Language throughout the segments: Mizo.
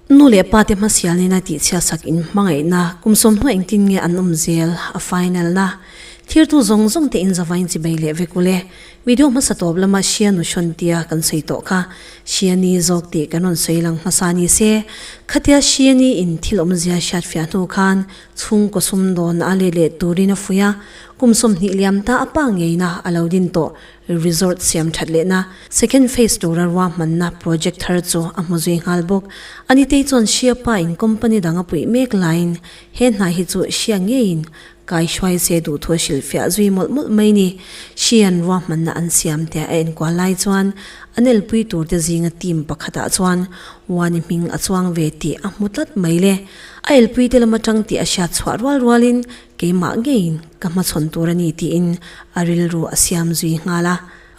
Nu leh pa te hmasial nena tihchhiat sak in hmangaihna kum sawmhnaw engtin nge an awm zel a final na thirtu zawng zawng te in zavain chibei leh vek ule. Video hmasa tawp lama Shia nu hrawn tia kan sawi tawh kha Shia ni zawk tih kan rawn sawi lang hmasa ni se khatia Shia ni in thil awmzia hriat fiah hnu khan chhungkaw sumdawn a let leh turin a fuih a kum 20 liam ta a pa ngeina a lo din tawh Resort siam that lehna second phase tura ruahmanna project thar chu a hmu zui nghal bawk. Anitei chuan Shia pa in company dang a puih mek laiin he hna hi chu Shia ngeiin kai hruai se duh thu a hrilhfiah zui mawlh mawlh mai ni. Shia'n ruahmanna an siam tia a enkual lai chuan an elpui turte zinga team pakhatah chuan Wani hming a chuang ve tih a hmu tlat mai le. A elpuite lam atang tih a hriat chhuah rual rualin Keimah ngeiin ka hmachhawn tur a ni tiin a rilru a siam zui nghal a.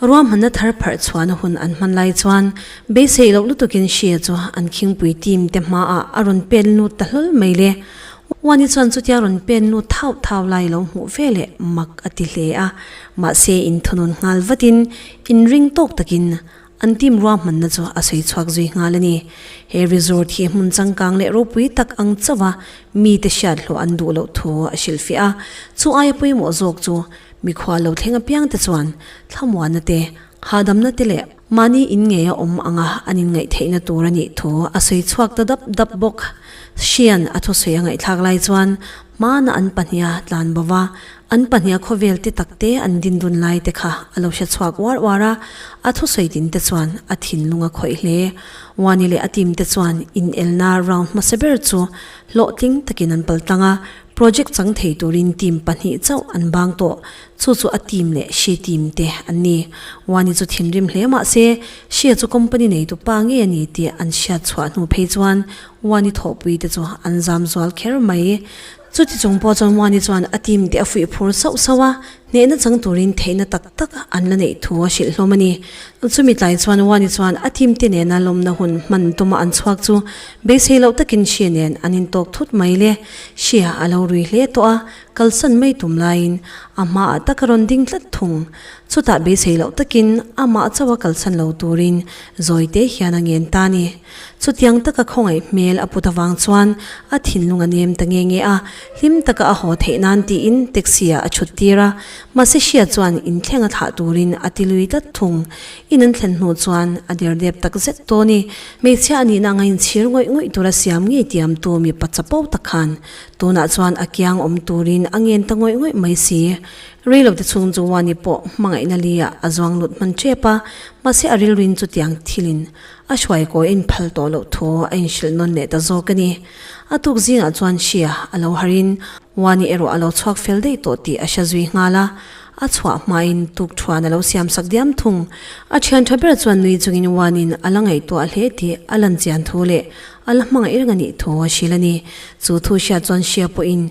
Ruahmanna thar pharh chhuahna hun an hman lai chuan beisei loh lutukin Shia chu an khingpui team te hmaah a rawn pen lut ta hlawl mai le. Wani chuan chutia rawn pen lut thau thau lai lo hmuh ve leh mak a ti hle a. Mahse inthunun nghal vatin inring tawk takin An team ruahmanna chu a sawi chhuak zui nghal a ni. He resort hi hmun changkang leh ropui tak ang chauh a mite hriat hlawh an duh loh thu a hrilhfiah a. Chu aia pawimawh zawk chu mikhua lo thleng apiang te chuan thlamuanna te, hahdamna te leh mahni in ngei a awm anga an inngaih theihna tur a nih thu a sawi chhuak ta dap dap bawk. Hrian a thusawi a ngaihthlak lai chuan hmana an pahniha tlan bo va, An pahniha khawvel te tak te an din dun lai te kha a lo hre chhuak uar uar a, a thusawi din te chuan a thinlung a khawih hle. Wani leh a team te chuan inelna round hmasa ber chu hlawhtling takin an pal tlang a, project chang thei turin team pahnih chauh an bang tawh, chu chu a team leh Shi team te an ni. Wani chu thinrim hle mah se, Shia chu company neitu pa ngei a ni tih an hriat chhuah hnu phei chuan Wani thawhpui te chu an zam zual kher mai. Chuti chung pawh chuan Muani chuan a team te a fuih phur sauh sauh a, hnehna chang turin theihna tak tak an la neih thu a hrilh hlawm a ni. Chumi tlai chuan Muani chuan a team te nena lawmna hun hman tuma an chhuak chu beisei loh takin Hria nen an intawk thut mai le. Hria a lo rui hle tawh a, kalsan mai tum laiin a hmaah tak a rawn ding tlat thung. Chutah beisei loh takin amah chauh a kalsan lo turin Zawite hian a ngen ta a ni. Chutiang taka khawngaih hmel a put avang chuan a thinlung a nem ta nge nge a, hlim taka a haw theih nan tiin taxi ah a chhut tir a, mahse Hria chuan inthleng a thlah turin a ti lui tlat thung. In an thlen hnu chuan a derdep tak zet tawh a ni. Hmeichhia a nihna anga inchhir ngawih ngawih tura siam ngei tiamtu mipa chapo tak khan tunah chuan a kiang awm turin a ngen ta ngawih ngawih mai si. Reilote chhung chu Wani pawh hmangaihna li ah a zuang lut hman tep a, mahse a rilruin chutiang thilin A hruai kawi a inphal tawh loh thu a inhrilh nawn leh ta zawk a ni. A tuk zingah chuan Shia a lo harin Wani erawh a lo chhuak fel daih tawh tih a hre zui nghal a. A chhuah hmain tuk thuan a lo siam sak diam thung. A thian tha ber chuan nui chungin Wani'n a la ngaihtuah hle tih a lan chian thu leh a la hmangaih reng a nih thu a hrilh a ni. Chu thu hriat chuan Shia pawhin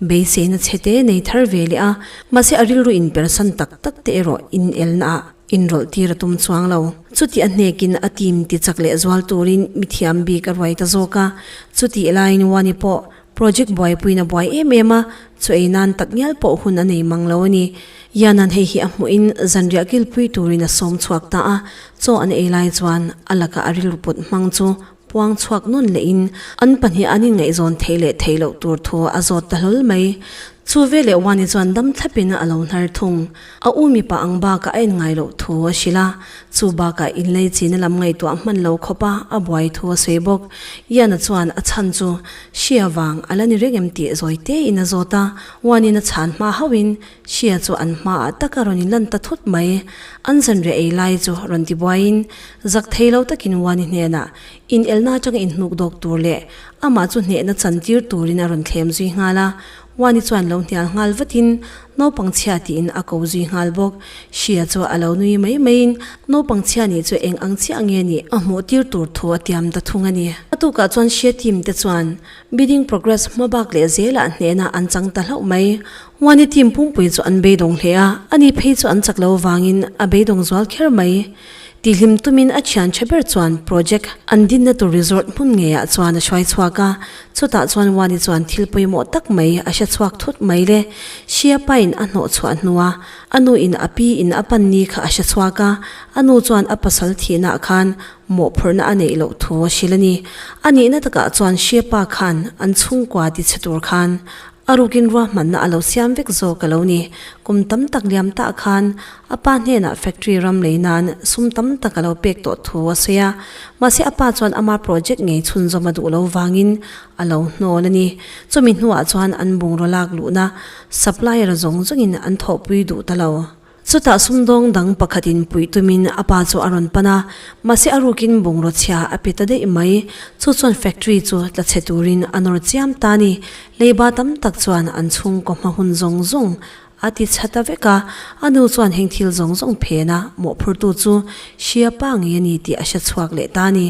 beiseina chhe te nei thar ve leh a, mahse a rilru inpersan tak tak te erawh inelnaah Inrawlh tir a tum chuang lo. Chuti a hnekin a team ti chak leh zual turin mithiam bik a ruai ta zawk a. Chutih laiin Wani pawh project buaipuiin a buai em em a, chu ei nan tak ngial pawh hun a nei mang lo a ni. Yanan hei hi a hmuhin zanriah kilpui turin a sawm chhuak ta a, chaw an ei lai chuan a laka a rilru put hmang chu puang chhuak nawn lehin an pahnih an inngaihzawn theih leh theih loh tur thu a zawt ta hlawl mai. Chu veleh Wani chuan dam thlapin a lo hnar thung. A u mipa ang bakah a en ngai loh thu a hrilh a, chu bakah inlei china lam ngaihtuah hman lo khawpa a buai thu a sawi bawk. Ian-a chuan a chhan chu Shia vang a la ni reng em tih zawi tein a zawt a, Wani-in a chhan hma hauhin Shia chu an hmaah tak a rawn inlan ta thut mai. An zanriah ei lai chu rawn ti buaiin Zak thei lo takin Wani hnenah inelna atanga inhnuk dawk tur leh amah chu hnehna chantir turin a rawn thlem zui nghal a. Wani chuan lo hnial nghal vatin naupang chhia tiin a ko zui nghal bawk. Shia chu a lo nui mai maiin naupang chhia nih chu eng ang chiah nge nih a hmuh tir tur thu a tiam ta thung a ni. A tukah chuan Shia team te chuan bidding progress hma bak leh zelah hnehna an chang ta hlauh mai. Wani team pumpuii chu an beidawng hle a, ani phei chu an chak lo vangin a beidawng zual kher mai. Tihlim tumin a thian tha ber chuan project an dinna tur resort hmun ngeiah chuan a hruai chhuak a, chutah chuan Wani chuan thil pawimawh tak mai a hre chhuak thut mai le. Shia pain a hnawh chhuah hnua a nu in a pi in a pan ni kha a hre chhuak a, a nu chuan a pasal thihnaah khan mawhphurhna a neih loh thu a hrilh a ni. A nihna takah chuan Shia pa khan an chhungkua tichhe tur khan A rukin ruahmanna a lo siam vek zawk a lo ni. Kum tam tak liam tah khan a pa hnenah factory ram lei nan sum tam tak a lo pek tawh thu a sawi a. Mahse a pa chuan ama project ngei chhunzawm a duh lo vangin a lo hnawl a ni. Chumi hnuah chuan an bungraw lak luhna supplier zawng zawngin an thawhpui duh ta lo. Chutah sumdawng dang pakhatin puih tumin a pa chu a rawn pan a, mahse a rukin bungraw chhia a pe ta daih mai. Chu chuan factory chu tla chhe turin a nawr chiam ta a ni. Leiba tam tak chuan an chhungkaw hma hun zawng zawng a ti chha ta vek a, a nu chuan heng thil zawng zawng phena mawhphurtu chu hria pa ngei a ni tih a hre chhuak leh ta a ni.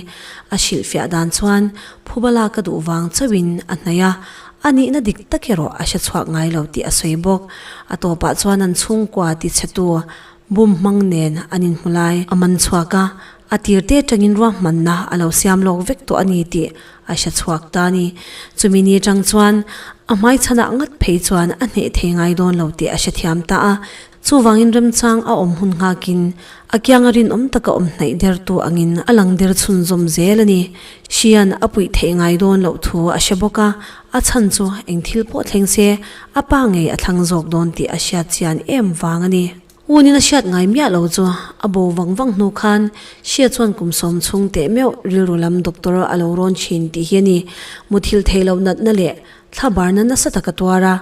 A hrilhfiah dan chuan phuba lak a duh vang chauhin a hnaih a, A nihna dik tak erawh a hre chhuak ngai lo tih a sawi bawk. A tawpah chuan an chhungkua tichhetu bum hmang nen an inhmu lai a man chhuak a, a tir te atangin ruahmanna a lo siam lawk vek tawh a ni tih a hre chhuak ta a ni. Chumi ni atang chuan a hmaichhanah ngat phei chuan a hneh thei ngai dawn lo tih a hrethiam ta a. Chuvangin remchang a awm hun nghakin a kianga rinawm taka awm hnaih dertu angin a lang der chhunzawm zel a ni. Hrian a puih theih ngai dawn loh thu a hre bawk a, a chhan chu eng thil pawh thleng se a pa ngei a thlang zawk dawn tih a hriat chian em vang a ni. Unin a hriat ngai miah lo chu a bo vang vang hnu khan Hria chuan kum sawm chhung teh meuh rilru lam doctor a lo rawn thin tih hi a ni. Muthilh theih loh natna leh thlabarna nasa taka tuar a,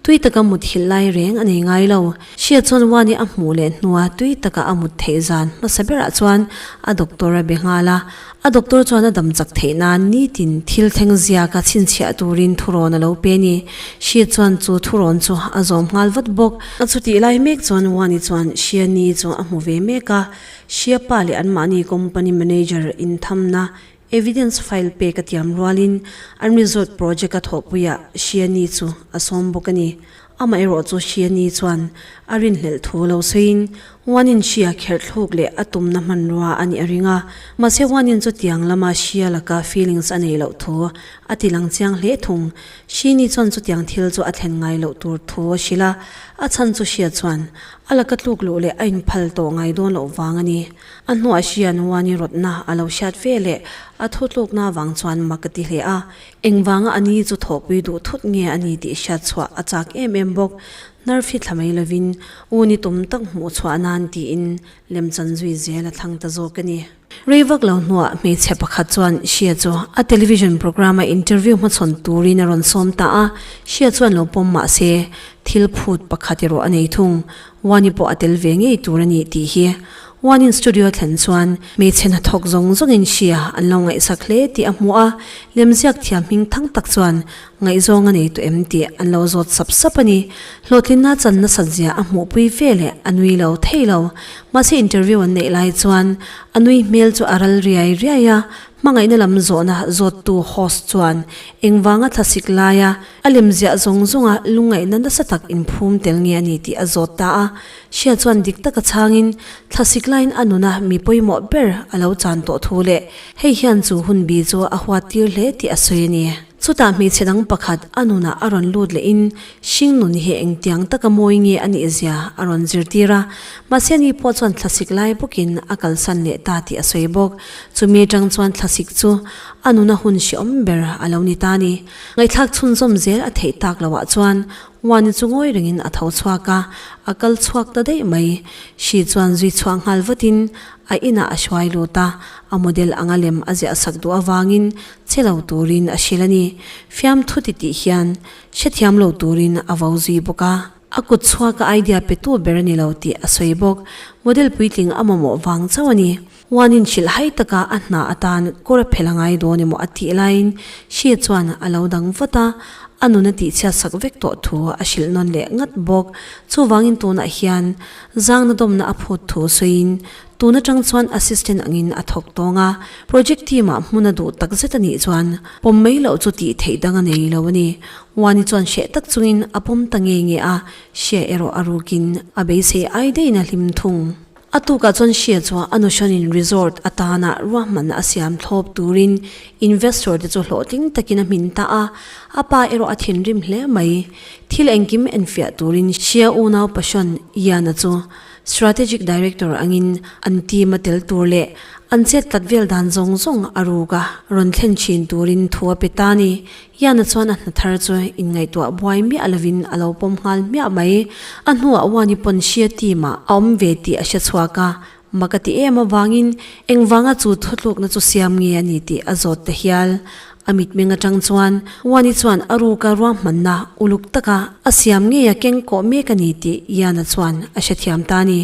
Tui taka mut hilh lai reng a nei ngai lo. Hria chuan Wani a hmuh leh hnua tui taka a mut theih zan hmasa berah chuan a doctor a be nghal a. A doctor chuan a dam chak theih nan nitin thil thleng ziaka chhinchhiah turin thurawn a lo pe a ni. Hria chuan chu thurawn chu a zawm nghal vat bawk. A chutih lai mek chuan Wani chuan Hria ni chu a hmu ve mek a. Hria pa leh anmahni company manager inthamna Evidence file pek a tiam rualin an resort project a thawhpuiah Shiani chu a sawm bawk a ni. Amaherawh chu Shiani chuan a rinhlelh thu lo sawiin Wanin Shia kherh thluk leh a tumna hmanrua a nih a ring a, mahse Wanin chu tiang lama Shia laka feelings a neih loh thu a ti lang chiang hle thung. Shini chuan chutiang thil chu a thlen ngai loh tur thu a hrilh a, a chhan chu Shia chuan a laka tluk luh leh a inphal tawh ngai dawn loh vang a ni. A hnuah hrian Wani rawtna a lo hriat ve leh a thutlukna vang chuan mak a ti hle a, engvanga a ni chu thawhpui duh thut nge a ni tih hriat chhuah a chak em em bawk. Hnar fithla mai lovin U ni tum tak hmuh chhuah nan tiin lemchan zui zel a thlang ta zawk a ni. Rei vak lo hnuah hmeichhe pakhat chuan Hria chu a television programme a interview hmachhawn turin a rawn sawm ta a, Hria chuan lo pawm mah se thil phut pakhat erawh a nei thung. Wani pawh a tel ve ngei tur a ni tih hi One in studio thlen chuan hmeichhe hnathawk zawng zawngin hria an lo ngaihsak hle tih a hmu a, lemziak thiam hming thang tak chuan ngaihzawng a nei tawh em tih an lo zawt sap sap a ni. Hlawhtlinna chan nasat zia a hmuhpui ve leh a nui lo thei lo. Mahse interview an neih lai chuan a nui hmel chu a ral riai riai a, hmangaihna lam zawhna zawttu host chuan engvanga thlasik laia a lemziah zawng zawnga lungngaihna nasa tak inphum tel nge a ni tih a zawt ta a. Hria chuan dik taka chhangin thlasik laiin a nuna mi pawimawh ber a lo chan tawh thu leh hei hian chu hun bi chu a huat tir hle tih a sawi a ni. Chutah hmeichhe dang pakhat a nunah a rawn lut lehin hring nun hi engtiang taka mawi nge a nih zia a rawn zirtir a, mahse ani pawh chuan thlasik lai bawkin a kalsan leh ta tih a sawi bawk. Chumi atang chuan thlasik chu a nuna hun hreawm ber a lo ni ta a ni. Ngaihthlak chhunzawm zel a theih tak loah chuan Wani chu ngawi rengin a tho chhuak a, a kal chhuak ta daih mai. Hri chuan zui chhuah nghal vatin a inah a hruai lut a, a model anga lem a ziah sak duh avangin che lo turin a hrilh a ni. Fiamthu ti tih hian hrethiam lo turin a vo zui bawk a. A kut chhuaka idea petu ber a ni lo tih a sawi bawk. Model puitling a mamawh vang chauh a ni. Wanin hrilh hai taka a hna atan kawr a phel a ngai dawn emaw a tih laiin Hri chuan a lo dang vat a, a nun a tihchhiat sak vek tawh thu a hrilh nawn leh ngat bawk. Chuvangin tunah hian zangna dawmna a phut thu sawiin tun atang chuan assistant angin a thawk tawng a, project team ah hmun a duh tak zet a nih chuan pawm mai loh chu tih theih dang a nei lo a ni. Wani chuan hreh tak chungin a pawm ta nge nge a, Hria erawh a rukin a beisei ai daihin a hlim thung. A tukah chuan hria chuan a nuhranin resort atana ruahmanna a siam thlawp turin investor te chu hlawhtling takin a hmin ta a, a pa erawh a thinrim hle mai. Thil engkim enfiah turin hria unau Passion Iana chu Strategic Director angin an team a tel tur leh an chet tlat vel dan zawng zawng a ruk a rawn thlen thin turin thu a pe ta a ni. Iana chuan a hna thar chu inngaihtuah buai miah lovin a lo pawm nghal hmiah mai. A hnuah Wani pawn hria team ah a awm ve tih a hre chhuak a, mak a ti em avangin engvanga chu thutlukna chu siam nge a ni tih a zawt ta hial. A mitmeng atang chuan Wani chuan a ruka ruahmanna uluk taka a siam ngei a keng kawh mek a ni tih Iana chuan a hrethiam ta a ni.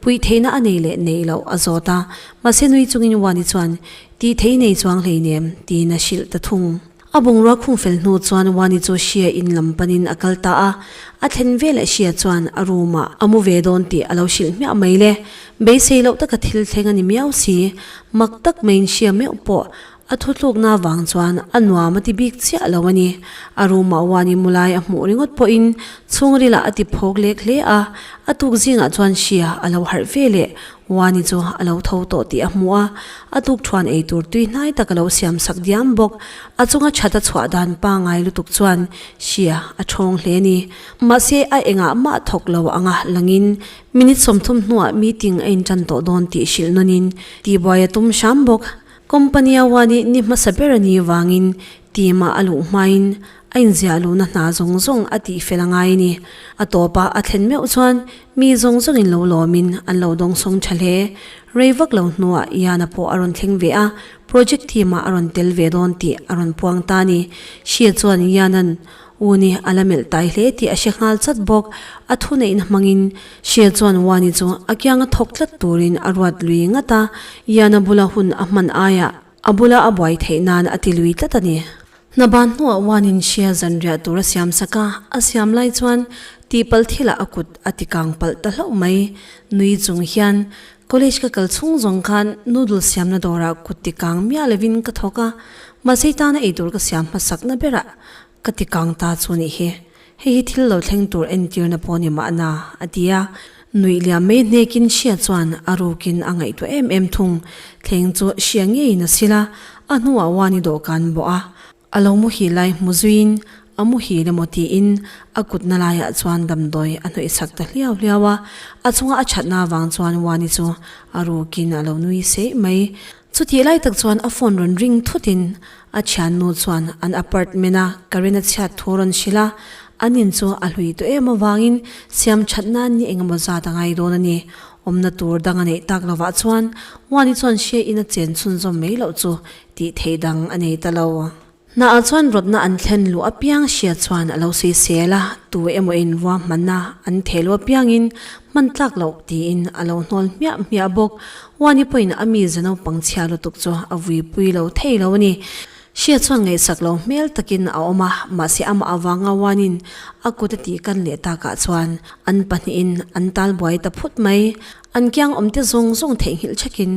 Puih theihna a nei leh neih loh a zawt a, mahse nui chungin Wani chuan tih thei nei chuang hleinem tiin a hrilh ta thung. A bungrua khung fel hnu chuan Wani chu Hria in lam panin a kal ta a, a thlen veleh Hria chuan a room ah a mu ve dawn tih a lo hrilh hmiah mai le. Beisei loh taka thil thleng a ni miau si, mak tak maiin Hria meuh pawh a thutlukna vang chuan a nuam a ti bik chiah lo a ni. A room ah Wani mu lai a hmuh ringawt pawhin chhungrilah a ti phawk lek hle a, a tuk zingah chuan Hria a lo harh veleh Wani chu a lo tho tawh tih a hmu a, a tuk thuan ei tur tui hnai tak a lo siam sak diam bawk. A chunga that a chhuah dan pangngai lutuk chuan hria a thawng hle a ni. Mahse, a engah mah thawk lo anga langin minute 30 hnuah meeting a intan tawh dawn tih hrilh nawnin tihbuai a tum hram bawk. Company-a Wani ni hmasa ber a nih vangin team-ah a luh hmain A inziah luhna hna zawng zawng a tih fel a ngai a ni. A tawpa a thlen meuh chuan mi zawng zawngin lo lawmin an lo dawngsawng tha hle. Rei vak lo hnuah Iana pawh a rawn thleng ve a, project team ah a rawn tel ve dawn tih a rawn puang ta a ni. Hria chuan Iana'n Wuni a la melh tai hle tih a hre nghal chat bawk. A thuneihna hmangin Hria chuan Wani chu a kianga thawk tlat turin a ruat lui ngat a, Iana bula hun a hman aiah a bula a buai theih nan a ti lui tlat a ni. Hna ban hnuah Wanin hria zanriah tur a siam sak a, a siam lai chuan tihpalh thilah a kut a ti kang palh ta hlauh mai. Nui chung hian college ka kal chhung zawng khan noodle siamna dawrah kut ti kang miah lovin ka thawk a, mahse tana eitur ka siam hmasakna berah ka ti kang ta chu nih hi. Hei hi thil lo thleng tur entirna pawh ni mahna, a ti a. Nuih liam mai hnekin hria chuan a rukin a ngaihtuah em em thung. Thleng chu hria ngeiin a sil a, a hnuah Wani dawhkan bawh a. A lo muhil lai hmu zuiin a muhil emaw tiin a kutna laiah chuan damdawi a hnawih chak ta hliau hliau a. A chunga a thatna avang chuan Wani chu a rukin a lo nui seih mai. Chutih lai tak chuan a phone rawn ring thutin a thiannu chuan an apartment a current a chhiat thu rawn hrilh a, an in chu a hlui tawh em avangin siam that nan ni engemaw zat a ngai dawn a ni. Awmna tur dang a neih tak lovah chuan Wani chuan hria in a chen chhunzawm mai loh chu tih theih dang a nei ta lo. Hnaah chuan rawtna an thlen luh apiang hria chuan a lo sawi sel a, tu emaw in ruahmanna an theh luh apiangin hman tlak loh tiin a lo hnawl hmiah hmiah bawk. Wani pawhin a mi ze naupang chhia lutuk chu a vuipui lo thei lo a ni. Hria chuan ngaihsak lo hmel takin a awm a, mahse amah avanga Wani'n a kut a tih kan leh takah chuan an pahnihin an tal buai ta phut mai. An kiang awmte zawng zawng theihnghilh thakin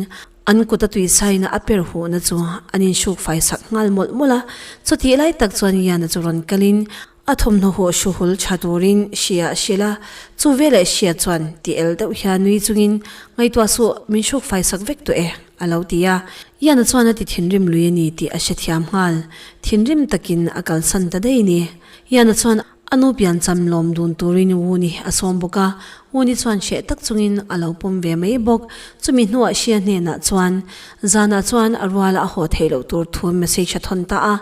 An kut a tuisaina a per huhna chu an inhruk fai sak nghal mawlh mawlh a, chutih lai tak chuan Ian-a chu rawn kalin a thawmhnaw huh hru hul tha turin hria a hrilh a, chu veleh hria chuan ti el deuh hian nui chungin ngaihtuah suh min hruk fai sak vek tawh e a lo ti a, Ian-a chuan a ti thinrim lui a ni tih a hrethiam nghal, thinrim takin a kalsan ta daih a ni. Ian-a chuan. A nu piancham lawm dun turin Wuni a sawm bawk a, Wuni chuan hreh tak chungin a lo pawm ve mai bawk. Chumi hnuah Hria hnenah chuan zanah chuan a ruala a haw theih loh tur thu message a thawn ta a,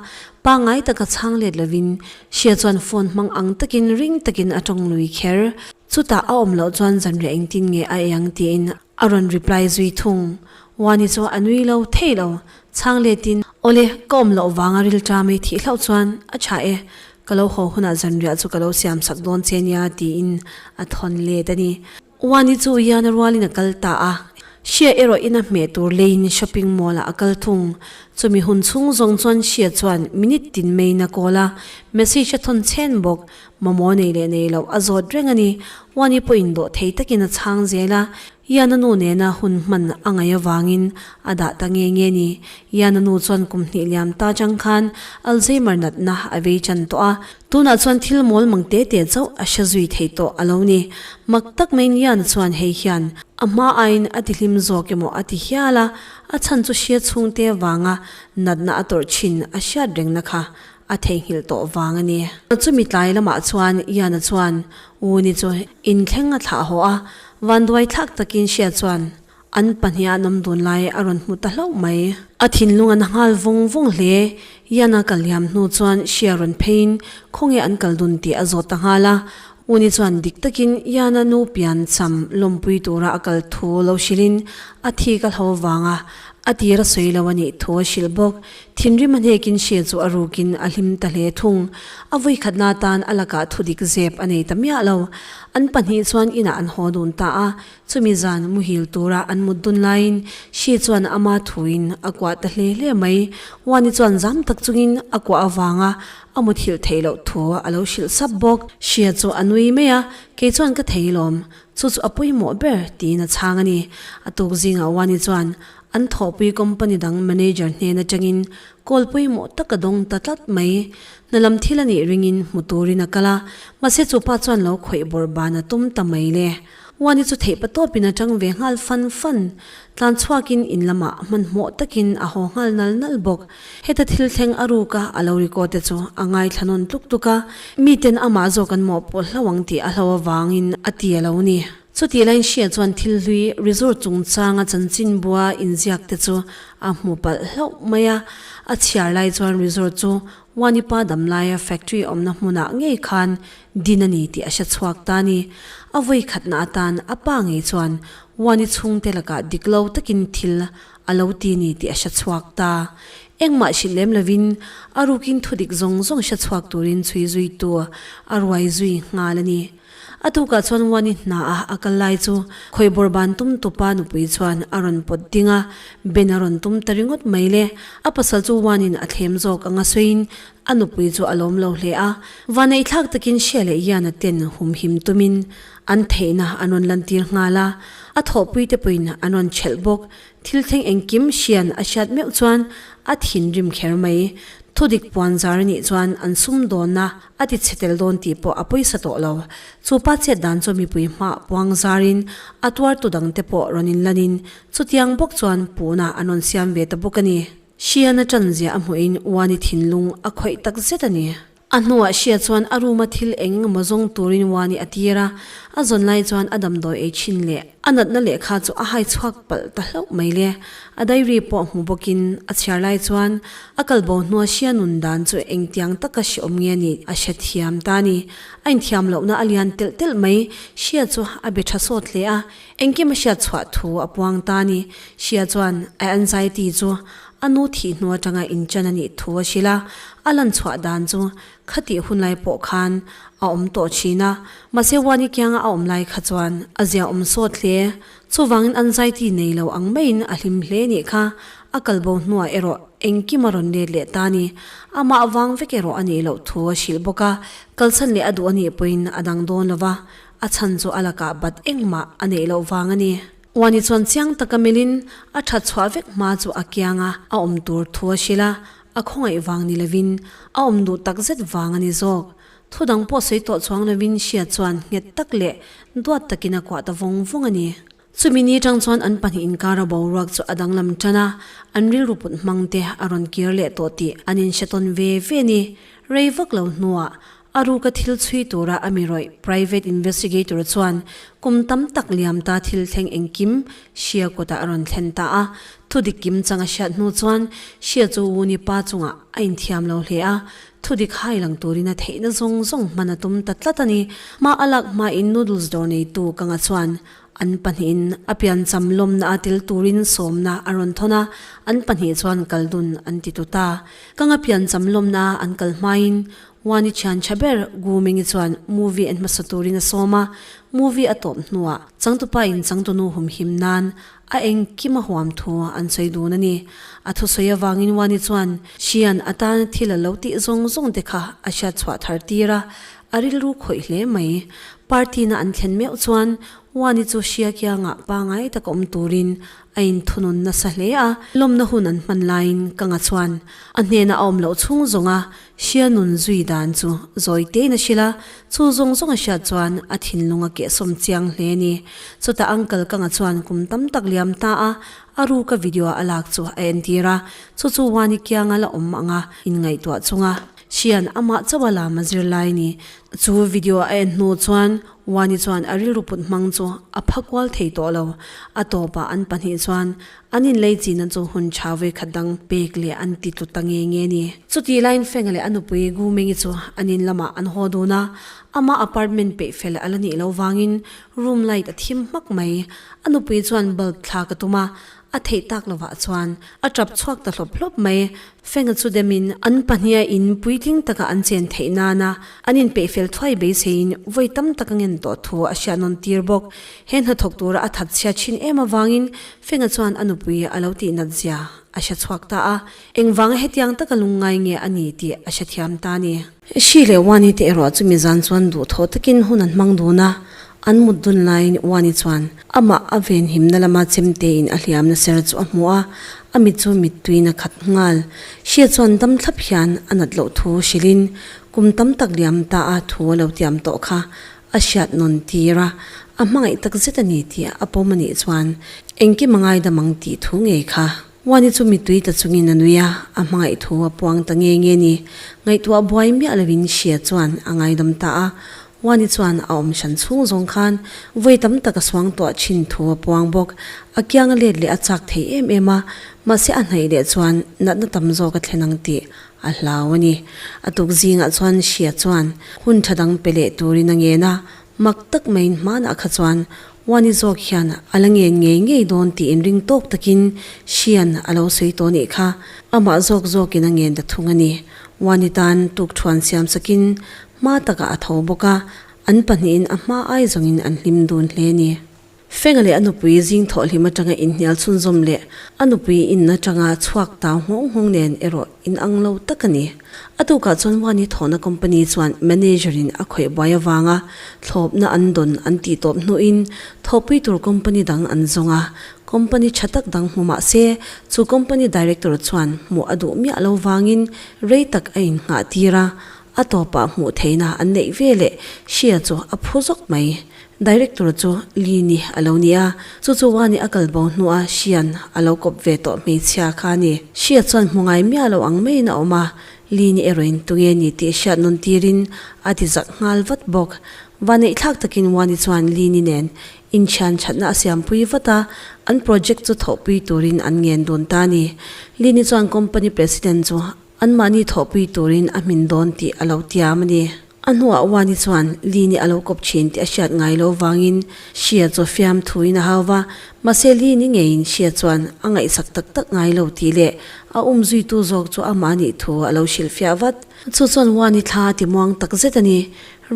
pangngai taka chhang let lovin Hria chuan phone hmang ang takin ring takin a tawng lui kher. Chutah a awm loh chuan zanriah engtin nge a ei ang tiin a rawn reply zui thung. Wani chu a nui lo thei lo, chhang letin, Awle, ka awm loh vanga rilṭam ei thih hlauh chuan a tha e, Ka lo haw hunah zanriah chu ka lo siam sak dawn che nia tiin a thawn let a ni. Wani chu Ian-a rualin a kal ta a, Hria erawh ina hmeh tur leiin shopping mall-ah a kal thung. Chumi hun chhung zawng chuan Hria chuan minute tin maiin a call a. Message a thawn chhen bawk. Mamawh nei leh nei loh a zawt reng a ni. Wani pawhin dawh thei takin a chhang zel a. Yana nu nena hun hman a ngaih avangin a dah ta nge nge ni. Yana nu chuan kum hnih liam ta chang khan Alzheimer natna a vei chan tawh a. Tunah chuan thil mawl mang te te chauh a hre zui thei tawh a lo ni. Mak tak maiin Yana chuan hei hian a hma aiin a tihlim zawk emaw a ti hial a, a chhan chu hria chhungte vanga natna a tawrh thin a hriat rengna kha a theihnghilh tawh vang a ni. Chumi tlai lamah chuan Ian-a chuan Uni chu inthleng a thlah haw a, vanduai thlak takin hria chuan an pahniha an awm dun lai a rawn hmu ta hlauh mai. A thinlung a na nghal vawng vawng hle. Ian-a kal liam hnu chuan hria rawn pheiin khawnge an kal dun tih a zawt ta nghal a. Uni chuan dik takin Ian-a nu pian cham lawmpui tura a kal thu lo hrilhin a thi ka hlo vanga a tir a sawi lo a nih thu a hrilh bawk. Thinrim a hnekin hria chu a rukin a hlim ta hle thung. A vawikhatna atan a lakah thudik zep a nei ta miah lo. An pahnih chuan inah an haw dun ta a, chumi zan muhil tura an mut dun laiin hri chuan ama thuin a kuah ta hle hle mai. Wani chuan zam tak chungin a kuah avanga a muthilh theih loh thu a lo hrilh sap bawk. Hria chu a nui mai a, Kei chuan ka thei lawm, chu chu a pawimawh ber tiin a chhang a ni. A tuk zingah Wani chuan An thawhpui company dang manager hnen atangin call pawimawh tak a dawng ta tlat mai. Hna lam thil a nih ringin hmu turin a kal a, mahse chu pa chuan lo khawih bawrh ban a tum ta mai le. Wani chu theih pa tawpin a tang ve nghal fan fan. Tlan chhuakin in lamah hmanhmawh takin a haw nghal nal nal bawk. Heta thil thleng a ruk a, a lo record te chu a ngaithla nawn tluk tluk a, miten amah zawk an mawhpawh hlauh ang tih a hlo avangin a ti a lo ni. Chutih laiin hria chuan thil hlui resort chungchanga chanchinbua inziak te chu a hmu palh hlauh mai a. A chhiar lai chuan resort chu Wanipa damlaia factory awmna hmunah ngei khan din a ni tih a hre chhuak ta a ni. A vawi khatna atan a pa ngei chuan Wani chhungte lakah dik lo takin thil a lo ti ni tih a hre chhuak ta. Engmah hrilh lem lovin a rukin thudik zawng zawng hre chhuak turin chhui zuitu a ruai zui nghal a ni. A tukah chuan Wani hna a a kal lai chu khawi bawr ban tum tupa nupui chuan a rawn pawt ding a, Ben a rawn tum ta ringawt mai le. A pasal chu Wani'n a thlem zawk anga sawiin a nupui chu a lawm lo hle a. Vanei thlak takin Shia leh Yana ten humhim tumin an theihna an rawn lantir nghal a, a thawhpui te pawhin an rawn chelh bawk. Thil thleng engkim hrian a hriat meuh chuan a thinrim kher mai. Thudik puan zar a nih chuan an sumdawnna a ti chhe tel dawn tih pawh a pawisa tawh lo. Chu pa chet dan chu mipui hmah puang zarin a tuartu dangte pawh rawn inlanin chutiang bawk chuan puhna an rawn siam ve ta bawk a ni. Hrian a ṭanzia a hmuhin Wani thinlung a khawih tak zet a ni. A hnuah hria chuan a room a thil eng emaw zawng turin Wani a tir a, a zawn lai chuan a damdawi ei thin leh a natna lehkha chu a hai chhuak palh ta hlauh mai le. A diary pawh hmu bawkin a chhiar lai chuan a kalbo hnua hria nun dan chu engtiang taka hreawm nge nih a hre thiam ta a ni. A inthiam lohna a lian telh telh mai, hria chu a be tha sawt hle a, engkim a hriat chhuah thu a puang ta a ni. Hria chuan a anxiety chu A nu thih hnu atanga inchan a nih thu a hrilh a, a lan chhuah dan chu khatih hun lai pawh khan a awm tawh thin a, mahse Wani kianga a awm lai kha chuan a zia awm sawt hle. Chuvangin anxiety nei lo ang maiin a hlim hle nih kha a kalbo hnuah erawh engkim a rawn let leh ta a ni. Amah vang vek erawh a nih loh thu a hrilh bawk a, kalsan leh a duh a nih pawhin a dang dawn lo va, a chhan chu a lakah bat engmah a neih loh vang a ni. Uani chuan chiang taka melhin a that chhuah vek hma chu a kianga a awm tur thu a hrilh a, a khawngaih vang ni lovin a awm duh tak zet vang a ni zawk. Thu dang pawh sawi tawh chuang lovin Hria chuan nghet tak leh duat takin a kuah ta vawng vawng a ni. Chumi ni atang chuan an pahnih inkara boruak chu a danglam tan a, an rilru put hmang te a rawn kir leh tawh tih an inhre tawn ve ve a ni. Rei vak lo hnuah A ruka thil chhui tura a mi rawih private investigator chuan kum tam tak liam ta thil thleng engkim Shia kutah a rawn thlen ta a. Thudik kim chang a hriat hnu chuan Shia chu Wuni pa chungah a inthiam lo hle a, thudik hai lang turin a theihna zawng zawng hman a tum ta tlat a ni. Hma a lak hmain noodles dawr neitu Kanga chuan an pahnihin a piancham lawmna a tel turin sawmna a rawn thawn a, an pahnih chuan kal dun an ti tu ta. Kanga piancham lawmna an kal hmain. Wani thian tha ber Gu Ming-i chuan movie en hmasa turin a sawm a, movie a tawp hnuah changtupa in changtunu humhim nan a engkim a huam thu an sawi dun a ni. A thusawi avangin Wani chuan Xian atana thil a lo tih zawng zawng te kha a hriat chhuah thar tir a, a rilru khawih hle mai. Party na an thlen meuh chuan Wani chu Xia kiangah pangai tak awm turin A inthunun nasa hle a, lawmna hun an hman laiin ka nga chuan a hnena a awm loh chhung zawnga hria nun zui dan chu zawi tein a hrilh a, chu zawng zawng a hriat chuan a thinlung a kehsawm chiang hle a ni. Chutah uncle ka nga chuan kum tam tak liam ta a, a ruka video a lak chu a entir a, chu chu Wani kianga la awm anga inngaihtuah chunga hrian amah chauh a lam a zir lai ni. Chu video a en hnu chuan Wani chuan a rilru put hmang chu a pha kual thei tawh lo. A tawpah an pahnih chuan an inlei chin an chu hun tha vawikhat dang pek leh an ti tlu ta nge nge ni. Chutih laiin Fenga leh a nupui Gu Mengi chu an in lamah an haw dun a, ama apartment peih fel a la nih loh vangin room light a thim hmak mai. A nupui chuan bulb thlak a tum a, A theih tak lovah chuan a tap chhuak ta hlawp hlawp mai. Fenga chu demin an pahniha in puitling taka an chen theih nana an inpeih fel thuai beiseiin vawi tam tak a ngen tawh thu a hriat nawn tir bawk. He hnathawk tura a that chhia thin em avangin Fenga chuan a nupui a lo tih nat zia a hre chhuak ta a, engvanga hetiang taka lungngai nge a ni tih a hrethiam ta a ni. Hri leh Wani te erawh chumi zan chuan duhthawh takin hun an hmang dun a, an mut dun laiin Wani chuan amah a venhimna lama chemtein a hliamna ser chu a hmu a, a mit chu mittuiin a khat nghal. Hria chuan dam thlap hian a nat loh thu hrilhin kum tam tak liam ta a thu a lo tiam tawh kha a hriat nawn tir a, a hmangaih tak zet a ni tih a pawm a nih chuan engkim a ngaidam ang tih thu ngei kha. Wani chu mittui ta chungin a nui a, a hmangaih thu a puang ta nge nge ni. Ngaihtuah buai miah lovin Hria chuan a ngaidam ta a. Wani chuan a awm hran chhung zawng khan vawi tam tak a suang tuah thin thu a puang bawk. A kiang a let leh a chak thei em em a, mahse a hnaih leh chuan natna tam zawk a thlen ang tih a hlau a ni. A tuk zingah chuan Hria chuan hun tha dang pe leh turin a ngen a, Mak tak maiin hmanah kha chuan Wani zawk hian a la ngen ngei ngei dawn tih inring tawk takin Hrian a lo sawi tawh nih kha. Amah zawk zawkin a ngen ta thung a ni. Wani tan tukthuan siam sakin hma takah a tho bawk a, an pahnihin a hma ai zawngin an hlim dun hle a ni. Fenga leh a nupui zing thawhhlim atanga inhnial chhunzawm leh a nupui in atanga chhuak tau nghawng nghawng nen erawh inang lo tak a ni. A tukah chuan Wani thawhna company chuan manager in a khawih buai avanga thlawpna an dawn an tih tawp hnuin thawhpui tur company dang an zawng a, company tha tak dang hmu mah se chu company director chuan hmuh a duh miah lo vangin rei tak a innghah tir a, a tawpah hmuh theihna an neih ve leh hria chu a phu zawk mai. Director chu Lini a lo ni a, chu chu Wani a kal bo hnua Hrian a lo kawp ve tawh hmeichhia kha a ni. Hria chuan hmu ngai miah lo ang maiin a awm a, Lini erawhin tunge ni tih hriat nawn tirin a ti zak nghal vat bawk. Vaneihthlak takin Wani chuan Lini nen inthian thatna a siampui vat a, an project chu thawhpui turin an ngen dun ta a ni. Lini chuan company president chu Anmahni thawhpui turin a hmin dawn tih a lo tiam a ni. A hnuah Wani chuan Lini a lo kawp thin tih a hriat ngai lo vangin Hria chu fiam thuin a hau va, mahse Lini ngeiin Hria chuan a ngaihsak tak tak ngai lo tih leh a um zuitu zawk chu amah nih thu a lo hrilhfiah vat. Chu chuan Wani thla a ti muang tak zet a ni.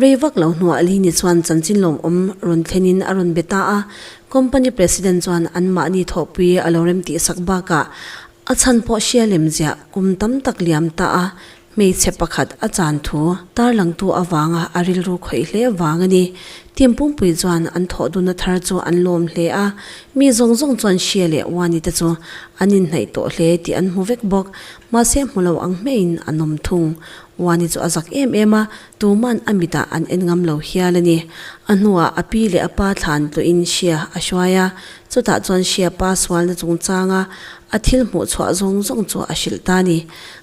Rei vak lo hnuah Lini chuan chanchin lawmawm rawn thlenin a rawn be ta a, company president chuan anmahni thawhpui a lo remtihsak bakah A chhan pawh hria lem ziah kum tam tak liam ta a, hmeichhe pakhat a chan thu tarlangtu avanga a rilru khawih hle vang a ni. Team pumpui chuan an thawh duna thar chu an lawm hle a, mi zawng zawng chuan Hria leh Wani te chu an inhnaih tawh hle tih an hmu vek bawk. Mahse hmu lo ang hmeiin an awm thung. Wani chu a zak em em a, tuman a mitah an en ngam lo hial a ni. A hnuah a pi leh a pa thlan tluin Hria a hruai a, chutah chuan Hria pa sualna chungchanga A thil hmuh chhuah zawng zawng chu a hrilh ta a ni.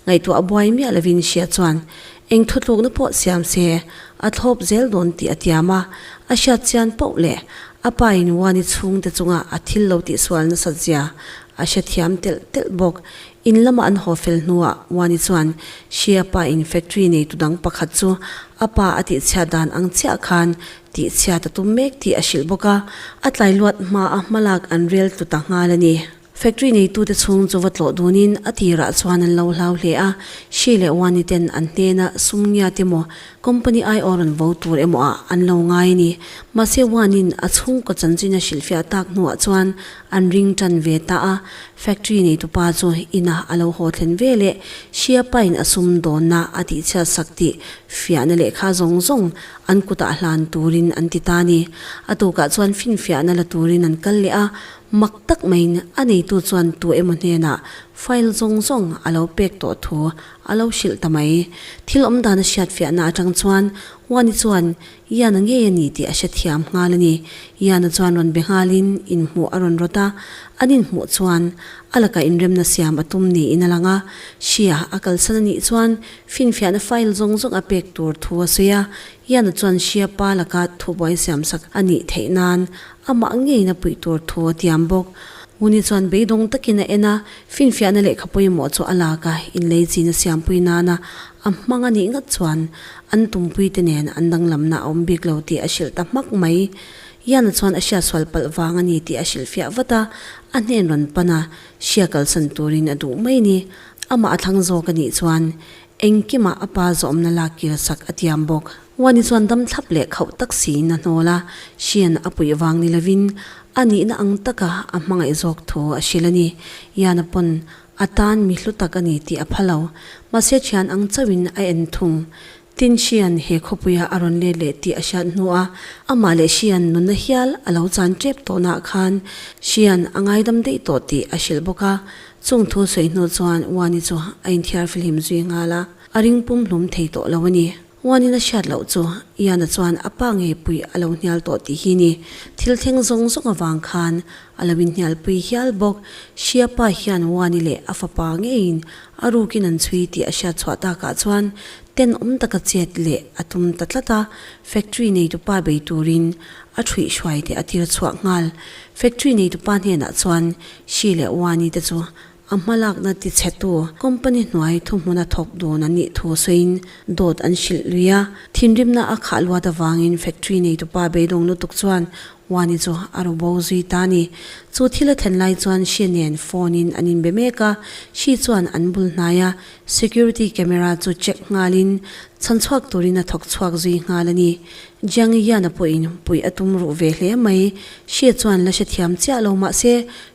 Ngaihtuah buai miah lovin Hria chuan eng thutlukna pawh siam se, a thlawp zel dawn tih a tiam a. A hriat chian poh leh a pa in Wani chhungte chunga a thil lo tihsual nasat zia a hrethiam telh telh bawk. In lama an haw fel hnuah Wani chuan Hria pa in factory neitu dang pakhat chu a pa a tihchhiat dan ang chiah khan tihchhiat a tum mek tih a hrilh bawk a. A tlai luat hmaa hmalak an rel tlu ta nghal a ni. Factory neitute chhung chu va tlawh dunin a tirah chuan an lo hlau hle a, Shi leh Wani ten an hnena sum ngiat emaw company aiawh rawn vo tur emaw ah an lo ngai a ni. Mahse Wani'n a chhungkaw chanchin a hrilhfiah tak hnuah chuan an ring tan ve ta a, factory neitupa chu inah a lo haw thlen ve leh Shia pain a sum dawnna a tihchhiat sak tih fiahna lehkha zawng zawng an kutah hlan turin an ti ta a ni. A tukah chuan finfiahna la turin an kal leh a, mak tak maiin a neitu chuan tu emaw hnenah file zawng zawng a lo pek tawh thu a lo hrilh ta mai. Thil awm dan a hriatfiahna atang chuan Wani chuan Ian-a ngei a ni tih a hrethiam nghal a ni. Ian-a chuan rawn be nghalin inhmuh a rawn rawt a, an inhmuh chuan a lakah inremna siam a tum niin a lang a. Hria a kalsan a nih chuan finfiahna file zawng zawng a pek tur thu a sawi a. Ian-a chuan Hria pa laka thubuai siamsak a nih theih nan amah ngeiin a puih tur thu a tiam bawk. Nguni chuan beidawng takin a en a, finfiahna lehkha pawimawh chu a lak a, inlei chin a siampui nana a hmang a nih ngat chuan an tumpuite nen an danglamna a awm bik lo tih a hrilh ta hmak mai. Yana chuan a hriatsual palh vang a ni tih a hrilhfiah vat a, a hnen rawn pan a, hria kalsan turin a duh mai ni. Amah a thlang zawk a nih chuan engkimah a pa zawmna lak kir sak a tiam bawk. Wani chuan dam thlap leh khauh tak siin a hnawl a, Hrian a puih vang ni lovin a nihna ang taka a hmangaih zawk thu a hrilh a ni. Yana pawn a tan mi hlu tak a ni tih a pha lo. Mahse thian ang chauhin a en thung. Tin Hrian he khawpuia a rawn let leh tih a hriat hnuah amah leh Hrian nunna hial a lo chan tep tawhnaah khan Hrian a ngaidam daih tawh tih a hrilh bawk a. Chung thu sawi hnu chuan Wani chu a inthiar fihlim zui nghal a, a ring pumhlum thei tawh lo a ni. Uanin a hriat loh chu Ian-a chuan a pa ngei pui a lo hnial tawh tih hi ni. Thil thleng zawng zawng avang khan a lo inhnialpui hial bawk. Hria pa hian Uani leh a fapa ngeiin a rukin an chhui tih a hriat chhuah takah chuan tenawm taka chet leh a tum ta tlat a, factory neitupa bei turin a thuih hruai teh a tir chhuah nghal. Factory neitupa hnenah chuan Hri leh Uani te chu A hmalakna tichhetu company hnuai thuhmuna thawk dun an nih thu sawiin dawt an hrilh lui a. Thinrimna a khah luat avangin factory neitupa beidawng lutuk chuan Wani chu a ru bo zui ta a ni. Chu thil a thlen lai chuan Shi nen phone in an inbe mek a, Shi chuan an bul hnaia security camera chu check nghalin chhanchhuak turin a thawk chhuak zui nghal a ni. Jiang Yan-a pawhin puih a tum ruh ve hle mai. Shi chuan la hrethiam chiah lo mahse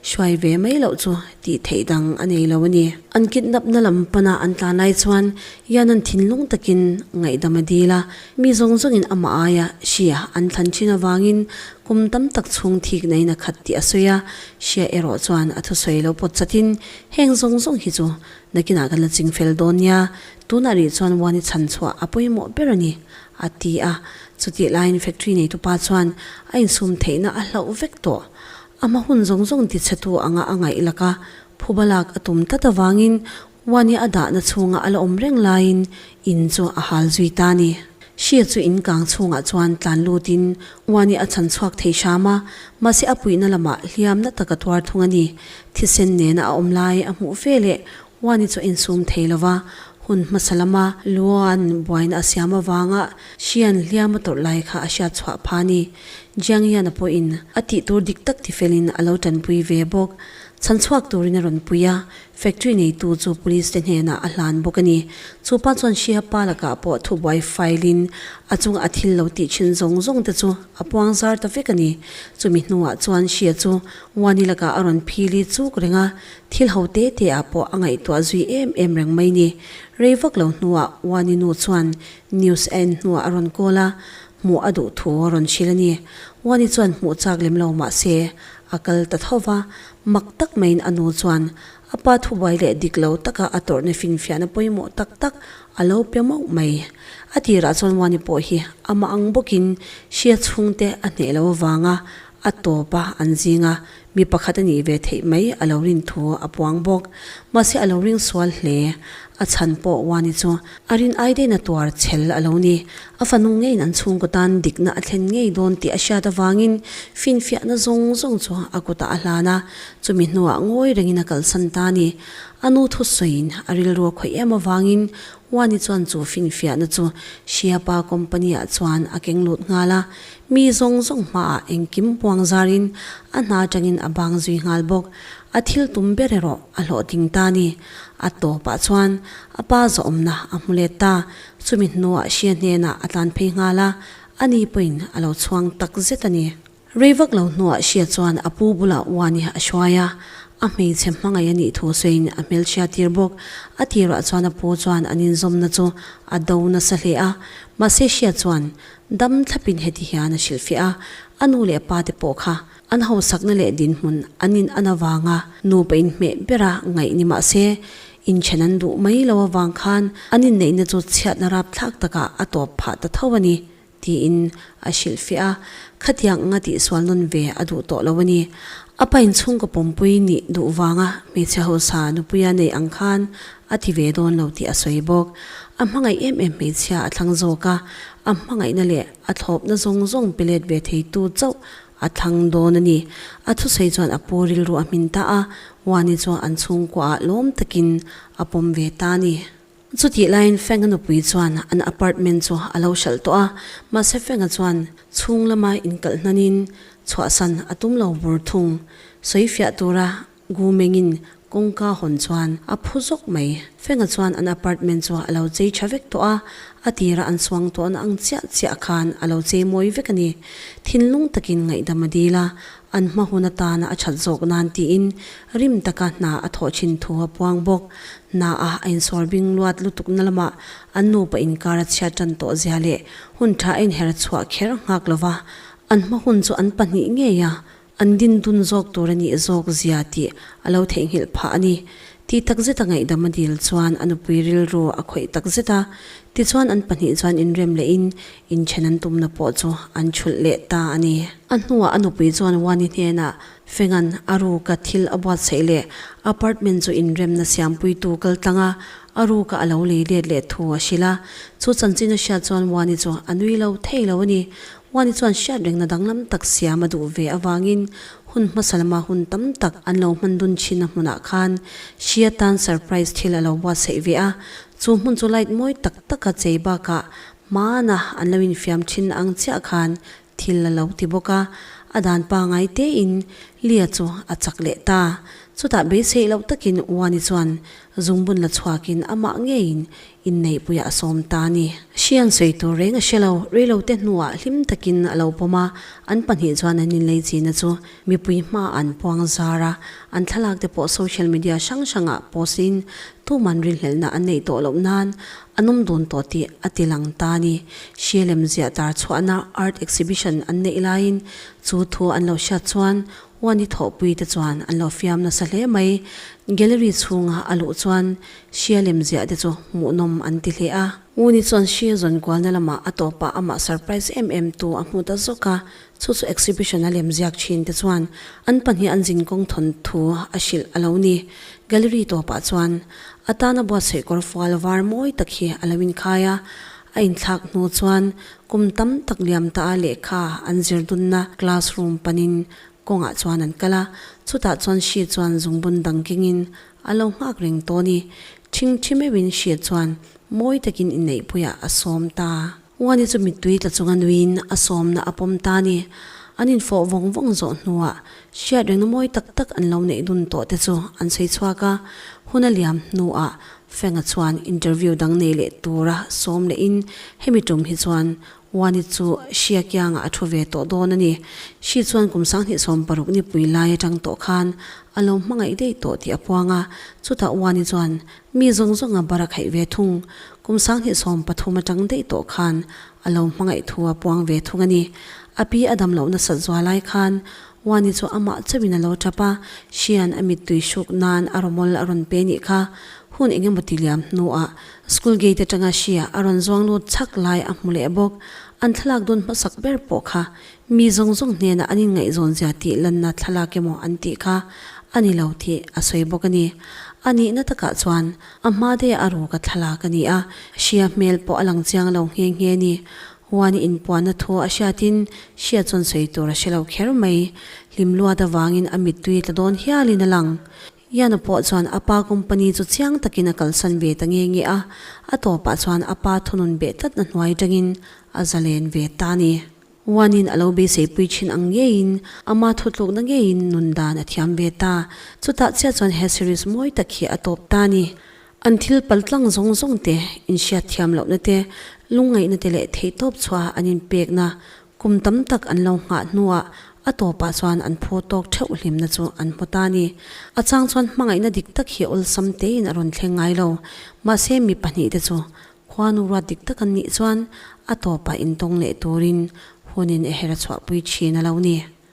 Hruai ve mai loh chu tih theih dang a nei lo a ni. An kidnap na lam pana an tlan lai chuan Yan-a'n thinlung takin ngaihdam a dil a, mi zawng zawngin amah aia hria an thlan thin avangin kum tam tak chhung thik naiin a khat tih a sawi a, hria erawh chuan a thusawi lo pawt chatin heng zawng zawng hi chu nakinah kan la ching fel dawn nia, tunah rih chuan Wani chhan chhuah a pawimawh ber a ni, a ti a. Chutih laiin factory neitupa chuan a insum theihna a hlauh vek tawh. A hma hun zawng zawng tichhetu anga a ngaih laka phuba lak a tum tlat avangin Wani a dahna chhunga a la awm reng laiin in chu a hal zui ta a ni. Hria chu in kang chhungah chuan tlan lutin Wani a chhan chhuak thei hram a, mahse a puihna lamah hliamna tak a tuar thung a ni. Thisen nena a awm lai a hmuh ve leh Wani chu a insum thei lo va, hun hmasa lama Luan buaina a siam avanga Hrian hliam a tawrh lai kha a hriat chhuah pha a ni. Jiang Yan-a pawhin a tih tur dik tak tifelin a lo tanpui ve bawk. Chhan chhuak turin a rawn pui a, factory neitu chu police te hnenah a hlan bawk a ni. Chu pa chuan Hria pa lakah pawh thubuai file-in a chunga a thil lo tih thin zawng zawng te chu a puang zar ta vek a ni. Chumi hnuah chuan Hria chu Wani lakah a rawn phili chuk reng a, thil ho te te ah pawh a ngaihtuah zui em em reng mai ni. Rei vak lo hnuah Wani nu chuan news a en hnuah a rawn call a, Hmuh a duh thu a rawn hrilh a ni. Wani chuan hmuh chak lem lo mah se, a kal ta tho va. Mak tak maiin a nu chuan a pa thubuai leh dik lo taka a tawrhna finfiahna pawimawh tak tak a lo pe mauh mai. A tirah chuan Wani pawh hi amah ang bawkin hria chhungte a hneh lo avanga a tawp a an zing a, mi pakhat a nih ve theih mai a lo rin thu a puang bawk. Mahse a lo ring sual hle. A chhan pawh Wani chu a rin ai daihin a tuar chhel a lo ni. A fanu ngeiin an chhungkaw tan dikna a thlen ngei dawn tih a hriat avangin finfiahna zawng zawng chu a kutah a hlan a, chumi hnuah ngawi rengin a kalsan ta a ni. A nu thusawiin a rilru a khawih em avangin Wani chuan chu finfiahna chu Hriapa company-ah chuan a keng lut nghal a. Mi zawng zawng hmaah engkim puang zarin a hna atangin a bang zui nghal bawk. A thil tum ber erawh a hlawhtling ta a ni. A tawpah chuan a pa zawhawmna a hmu let ta. Chumi hnuah Hria hnenah a tlan phei nghal a, ani pawhin a lo chhuang tak zet a ni. Rei vak lo hnuah Hria chuan a pu bulah Uani a hruai a, a hmeichhe hmangaih a nih thu sawiin a hmelchhia tir bawk. A tirah chuan a pu chuan an inzawmna chu a do nasa hle a, mahse Hria chuan dam thlapin heti hian a hrilhfiah a, a nu leh a pa te pawh kha an hausakna leh dinhmun an in an avanga nupa inhmeh bera ngaih ni mahse inthen an duh mai lo avang khan an inneihna chu chhiatna rapthlak takah a tawp phah ta tho a ni. Tiin a hrilhfiah a, khatiang anga tihsual nawn ve a duh tawh lo a ni. A pa inchhungkaw pawmpui nih duh vanga hmeichhe hausa nupuia nei ang khan a ti ve dawn lo tih a sawi bawk. A hmangaih em em hmeichhia a thlang zawk a, a hmangaihna leh a thlawpna zawng zawng pe let ve theitu chauh a thlang dawn a ni. A thusawi chuan a pu rilru a hmin ta a, Wani chu an chhungkuaah lawm takin a pawm ve ta a ni. Chutih laiin Feng-a nupui chuan an apartment chu a lo hralh tawh a, mahse Feng-a chuan chhung lama inkalh hnanin chhuahsan a tum lo bur thung. Sawi fiah tura Gu Mengin kawngka hawn chuan a phu zawk mai. Feng-a chuan an apartment chu a lo chei tha vek tawh a, a tira an suang tawhna ang chiah chiah khan a lo chei mawi vek a ni. Thinlung takin ngaihdam a dil a, an hma hun atana a that zawk nan tiin rim taka hna a thawh thin thu a puang bawk. Hna a a insual bing luat lutuk na lamah an nupa inkar a chhiat tan tawh zia leh hun tha a inher chhuah kher nghak lova an hma hun chu an pahnih ngei a an din dun zawk tur a nih zawk zia tih a lo theihnghilh phah a ni. Tih takzet a ngaihdam a dil chuan a nupui rilru a khawih takzet a, tichuan an pahnih chuan inrem lehin Inthen an tumna pawh chu an chhulh leh ta a ni. A hnuah a nupui chuan Wani hnenah Fengan a ruka thil a buatsaih leh apartment chu inremna siampuitu kal tlang a, a ruka a lo lei let leh thu a hrilh a. Chu chanchin a hriat chuan Wani chu a nui lo thei lo a ni. Wani chuan hriat rengna danglam tak siam a duh ve avangin hun hmasa lama hun tam tak an lo hman dun thin a hmunah khan Hria tan surprise thil a lo buatsaih ve a. Chu hmun chu light mawi tak taka chei bakah Hmana an lo infiam thin ang chiah khan thil a lo ti bawk a, a dan pangai tein Lia chu a chak leh ta. Chutah beiseih loh takin Uani chuan zungbun la chhuakin amah ngeiin inneihpuiah a sawm ta a ni. Hri an sawi tur reng a hre lo, reilote hnuah hlim takin a lo pawm a, an pahnih chuan an inlei china chu mipui hmaah an puang zar a, an thlalak te pawh social media hrang hrangah post in tuman rinhlelhna an neih tawh loh nan An awm dun tawh tih a ti lang ta a ni. Hria lem ziah tar chhuahna art exhibition an neih laiin chu thu an lo hriat chuan Uani thawhpui te chuan an lo fiam nasa hle mai. Gallery chhunga a luh chuan hria lem ziah te chu hmuhnawm an ti hle a. Uani chuan hria zawn kualna lamah a tawpah amah surprise em em tu a hmu ta zawk a, chu chu exhibition a lem ziak thin te chuan an pahnih an zin kawng thawn thu a hrilh a lo ni. Gallery tawpah chuan A tana buatsaih kawr fual var mawi tak hi a lo inkhai a, a inthlak hnu chuan kum tam tak liam ta a lehkha an zir dunna classroom panin kawngah chuan an kal a, chutah chuan hri chuan zungbun dang kengin a lo nghak reng tawh a ni. Thingthi meuhin hri chuan mawi takin inneihpuiah a sawm ta. Uani chu mittui tla chunga nuiin a sawmna a pawm ta a ni. An infawh vawng vawng zawh hnuah hriat rengna mawi tak tak an lo neih dun tawh te chu an sawi chhuak a. Hun a liam hnuah Fenga chuan interview dang nei leh tura sawm lehin hemi tum hi chuan Uani chu Hria kiangah a thu ve tawh dawn a ni. Hri chuan kum 2016 nipui lai atang tawh khan a lo hmangaih daih tawh tih a puang a. Chutah Uani chuan Mi zawng zawnga bar a khaih ve thung. Kum 2013 atang daih tawh khan a lo hmangaih thu a puang ve thung a ni. A pi a dam loh nasat zual lai khan Wani chu amah chauhin a lo tap a, Hrian a mittui hruk nan a rawmawl a rawn pe nih kha. Hun eng emaw ti liam hnuah school gate atanga Hria a rawn zuang lut chhak lai a hmu leh bawk. An thlalak dawn hmasak ber pawh kha mi zawng zawng hnenah an inngaihzawn zia tih lanna thlalak emaw an tih kha a ni lo tih a sawi bawk a ni. A nihna takah chuan a hma deuh a ruka thlalak a ni a, Hria hmel pawh a lang chiang lo nghe nghe a ni. Huani inpuanna thu a hriatin Hria chuan sawi tur a hre lo kher mai. Hlim luat avangin a mittui tla dawn hialin a lang. Ian-a pawh chuan a pa company chu chiang takin a kalsan ve ta nge nge a, a tawpah chuan a pa thunun beh tlatna hnuai tangin a zalen ve ta a ni. One-in a lo beiseipui thin ang ngeiin ama thutlukna ngeiin nun dan a thiam ve ta. Chutah chiah chuan he series mawi tak hi a tawp ta a ni. An thil pal tlang zawng zawng te, inhriat thiam lohna te, lungngaihna te leh theihtawp chhuaha an inpekna kum tam tak an lo nghah hnuah a tawpah chuan an phu tawk theuh hlimna chu an hmu ta a ni. A chang chuan hmangaihna dik tak hi awlsam tein a rawn thleng ngai lo. Mahse mi pahnihte chu Khuanu ruat dik tak an nih chuan a tawpah intawng leh turin hunin a her a chhuahpui thin a lo ni.